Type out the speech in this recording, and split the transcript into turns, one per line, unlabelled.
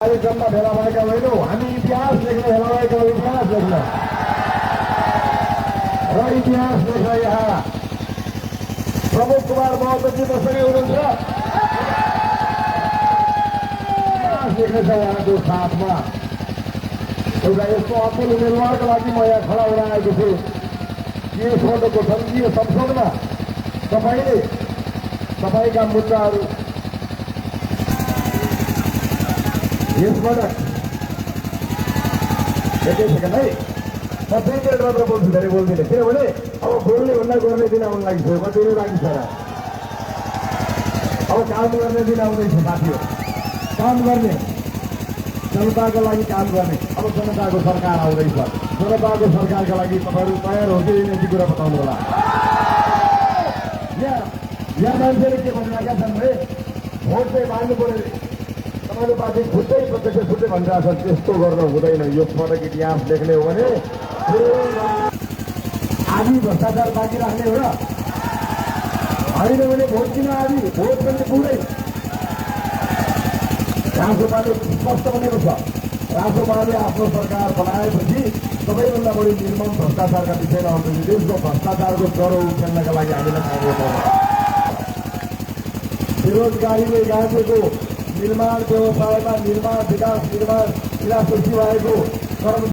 कार्यक्रममा भेला भएका होइनौँ। हामी इतिहास लेख्न भेला भएका हौँ। इतिहास लेख्न र इतिहास लेख्न यहाँ प्रमोद कुमार महतोजी मसँगै हुनुहुन्छ। इतिहास लेख्ने छ उहाँको साथमा। एउटा यस्तो असल उम्मेदवारको लागि म यहाँ खडा हुन आएको छु। यसपल्टको संघीय संसदमा तपाईँले तपाईँका मुद्दाहरू यसपटक एकैछिन है म 2 मिनट मात्र बोल्छु, धेरै बोल्दिनँ। किनभने अब बोल्ने भन्दा गर्ने दिन आउनु लागि छ। म दिनु लागि छ। अब काम गर्ने दिन आउँदैछ साथीहरू। काम गर्ने, जनताको लागि काम गर्ने। अब जनताको सरकार आउँदैछ। जनताको सरकारका लागि तपाईँहरू तयार हो कि यति कुरा बताउनु होला। यहाँ मान्छेले के भनिरहेका छन् भने भोट चाहिँ माग्नु पर्यो। समानुपातिक छुट्टै प्रत्यक्ष छुट्टै भनिरहेको छ। त्यस्तो गर्न हुँदैन। यो पटक इतिहास लेख्ने हो भने आदि भ्रष्टाचार बाँकी राख्ने हो र होइन भने भोट किन आदि भोट पनि पुरै। रासोपाले स्पष्ट बनेको छ। रासोपाले आफ्नो सरकार बनाएपछि सबैभन्दा बढी निर्मम भ्रष्टाचारका विषयमा आउँछ। देशको भ्रष्टाचारको ज्वरो उखेल्नका लागि हामीलाई काम गर्नुपर्छ। बेरोजगारीले गाँसेको निर्माण व्यवसायमा निर्माण विकास निर्माण क्रियाशील भएको कर्म